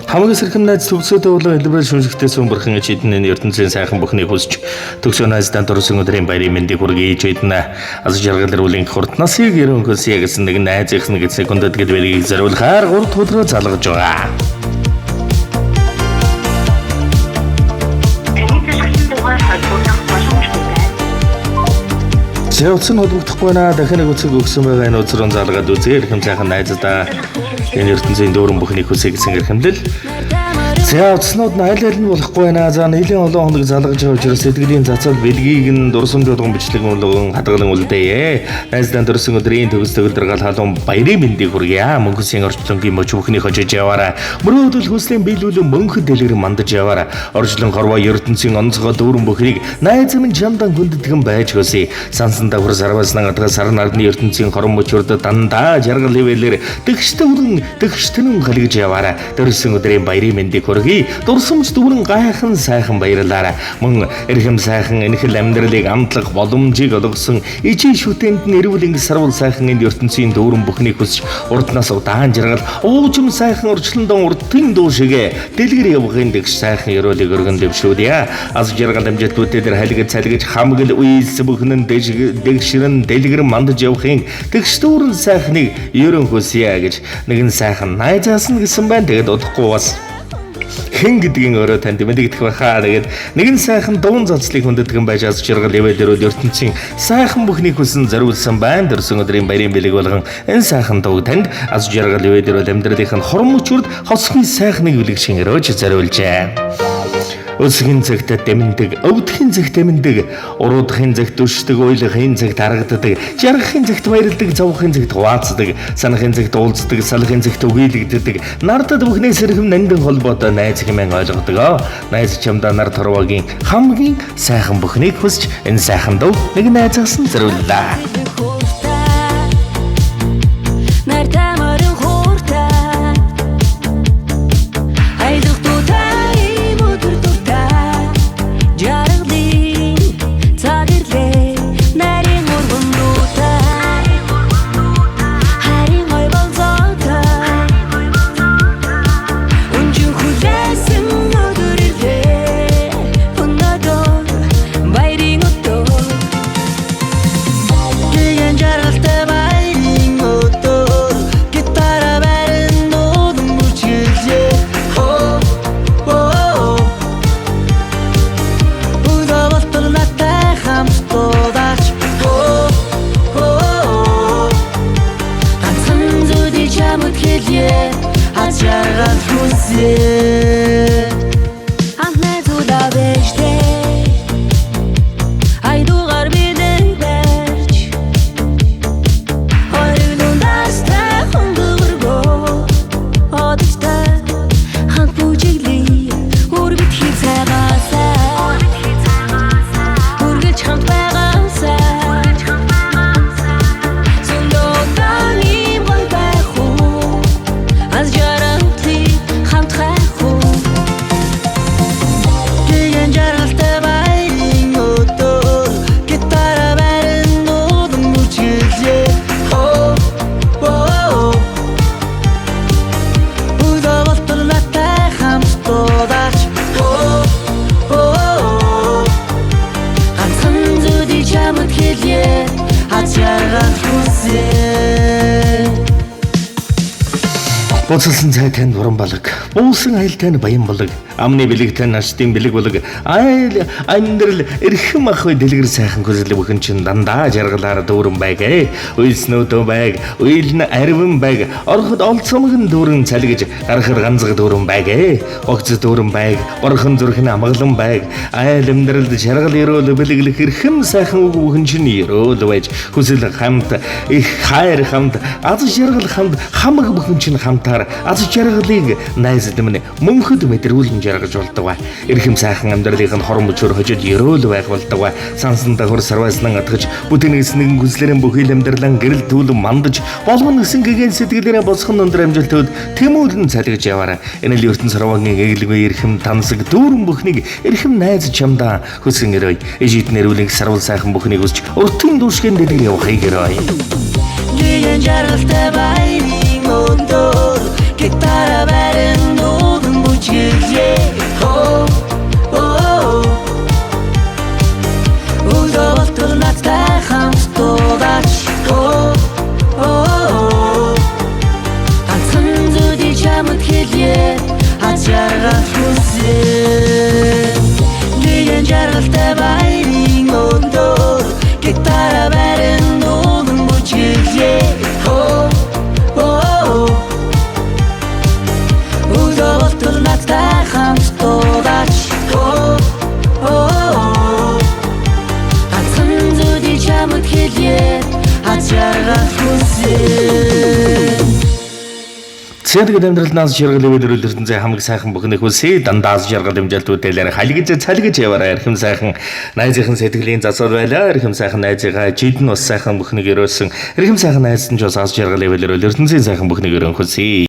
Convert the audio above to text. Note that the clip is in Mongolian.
Хамгийн сэрхэм найз төгсөөдөө болон элбэл шүнжигтэй сүм бурхан ич эдэн ертөнцийн сайхан бүхнийг хүсч төгсөө найздаа дурсан өдрийн баярын мэндийг хүргэе ич эдэн аз жаргал эрүүлийн хурднасыг ерөнхөөс гэсэн нэг найз ихсэн нэг секундэд гэд бэлгийг зориулахаар 3 дахь өдрөө залгаж байгаа. Таны залгасан дугаар холбогдох боломжгүй байна. За утас нь холбогдохгүй байна. Дахин нэг үцэг өгсөн байгаа энэ үзрэн залгаад үзье. Эрхэм сайхан найздаа энэ ертөнцийн дүүрэн бүхнийг хүсье гэсэн эрхэмлэл. За утаснууд нь аль аль нь болохгүй байна. За нэлийн олон хоног залгаж байгаа учраас сэтгэлийн цацал бэлгийг нь дурсамж болгон бичлэг болгон хадгалан үлдээе. Найздаа дурсан өдрийн төгс төгөлдөр гал халуун баярын мэндийг хүргье. Мөнхөсийн орчлонгийн мөч бүхний хожиж яваарай. Мөрөөдөл хүслийн биелүүлэн мөнхөд дэлгэр мандаж яваарай. Орчлон хорвоо ертөнцийн онцгой дүүрэн бүхнийг найз минь чамдан хүндэтгэн байж хөсье. Сансан давхар сарваснан адгаа сарн ардны ертөнцийн хорон мөчөрд дандаа жаргал хэвээлэр тэгштэй тэгштэн халигж яваарай. Дөрсөн өдрийн баярын мэндийг хүргэе. Дурсамж дүүрэн гайхан сайхан баярлаарай. Мөн эрхэм сайхан энэхэл амьдралыг амтлах боломжийг олгосон ижийн шүтээнд нь эрүүл ингэс сарвал сайхан энд ертөнцийн дүүрэн бүхнийг хүсч урднаас удаан жаргал уужим сайхан урьдчилан урдын дуу шигэ дэлгэр явгын дэгш сайхан ерөөлийг өргөн дэвшүүлье. Аз жаргал амжилтуудын дээр халигж салгиж хамгал үеэс бүхэн нь дэгшрэн дэлгэр мандаж явахын тэгш дүүрэн сайхныг ерөн хүсье гэж нэгэн сайхан найзаас нь гэсэн байна. Тэгээд удахгүй бас хэн гэдгийг өөрөө танд мэдэгдэх байхаа. Тэгээд нэгэн сайхан дуун занцлыг хүндэтгэн байж аз жаргал ивэл өрөөл ертөнцийн сайхан бүхнийг хүсэн зориулсан байна. Дөрсөн өдрийн баярын бэлэг болгон энэ сайхан дууг танд аз жаргал ивэл өрөөл амьдралынх нь хорон мөчүрд хосгийн сайхныг бэлэг шин өрөөж зориулжээ. Өсгийн цагт дэмэндэг, өвдөхийн цагт дэмэндэг, уруудахын цагт өшдөг, уйлахын цагт харагддаг, жаргахын цагт баярладаг, зовхын цагт хуваацдаг, санахын цагт уулздаг, салахын цагт үгийлэгддэг. Нардад бүхнээс сэрхэм нандин холбоотой найз хэмээн ойлгодог. Найз чамдаа нар торвогийн хамгийн сайхан бүхнийг хүсч энэ сайхан дуу нэг найзаас нь зориуллаа. Нартай морин хууртай Аялах дуутай ийм өдөр дуртай Жаргалын цаг ирлээ нарийн урган дуутай Харин гой болзоотой Өнжин хүлээсэн өдөр ирлээ Өнөөдөр баярын өдөр. Гэгэн жаргалтай баярын өдөр гитара барин дуулан бүжгэлээ. Оо оо Өглөө болтол надтай хамт дуудаач. Оо оо Ганцхан зүйлийг чамд хэлье, аз жаргал хүсье. Хамт найзуудаа бэжтэй Айдугаар билэг барьж Хоёрлундастай хундургөө Одтой хамт бүжиглэе Үр битгий цагаасаа Үргэлж хамт байгаасаа Зөндөө удаан ийм гоё байх уу Аз жаргалыг хамт хайх уу. Гэгэн жаргалтай баярын өдөр гитара барин дуулан бүжгэлээ. Оо оо Өглөө болтол надтай хамт дуудаач. Оо оо Ганцхан зүйлийг чамд хэлье, Аз жаргал хүсье. Буцалсан цай танд уран балаг, буусан аял тань баян балаг, амны бэлэг тань аштын бэлэг болог, айл амьдрал эрхэм ах бай дэлгэр сайхан хүсэл бүхэн чинь дандаа жаргалаар дүүрэн байг. Уйлснүүдөө байг, уйлн арвин байг, ороход олцомгон дүүрэн цалгиж, гарахад ганцг дүүрэн байг. Огц дүүрэн байг, борхон зүрхэн амгалан байг, айл амьдралд жаргал өрөөл бэлэглэх эрхэм сайхан үг бүхэн чинь өрөөл байж, хүсэл хамт, их хайр хамт, аз жаргал хамт, хамаг бүхэн чинь хамтаар аз жаргалыг найзад минь мөнхөд мэдрүүлэн жаргаж болдог ба. Эрхэм сайхан амьдралынх нь хорон мөчөр хожид ерөөл байх болдог ба. Сансан давхар сарвайснан атгаж бүтэн нэгсэн нэгэн хүслэрэн бүхий л амьдралан гэрэл түүлэн мандаж болгон нэгсэн гэгэн сэтгэлээрээ босхон өндөр амжилтууд тэмүүлэн салгиж яваарай. Энэ л ертөнц сарвагийн эглэгүй эрхэм тансаг дүүрэн бүхнийг эрхэм найз чамдаа хүсэн өрөөй. Ижид нэрвлэг сарвал сайхан бүхнийг өсч уртын дүүшгэн дэлгэр явахыг өрөөй. Гэгэн жаргалтай баярын өдөр гитара барин дуулан жаргал хүсье. Нэгэн жаргалтай баярын өдөр гитара барин дуудан бүжиглэе. Оо оо. Өглөө болтол надтай хамт дуудач. Оо оо. Ганцхан зүйлийг чамд хэлье. Аз жаргал хүсье. Цэдэг амьдрал наас жаргал ивэл өрөөл ертөнцийн хамаг сайхан бүхнийг хүсье. Дандаа аз жаргал дэмжэлтүүдээр халигж цалгиж яваарай. Эрхэм сайхан найзынхан сэтгэлийн засвар байлаа. Эрхэм сайхан найзынхаа жид нь бас сайхан бүхнийг өрөөсөн. Эрхэм сайхан найз нь ч бас аз жаргал ивэл өрөөл ертөнцийн сайхан бүхнийг өрөөн хүсье.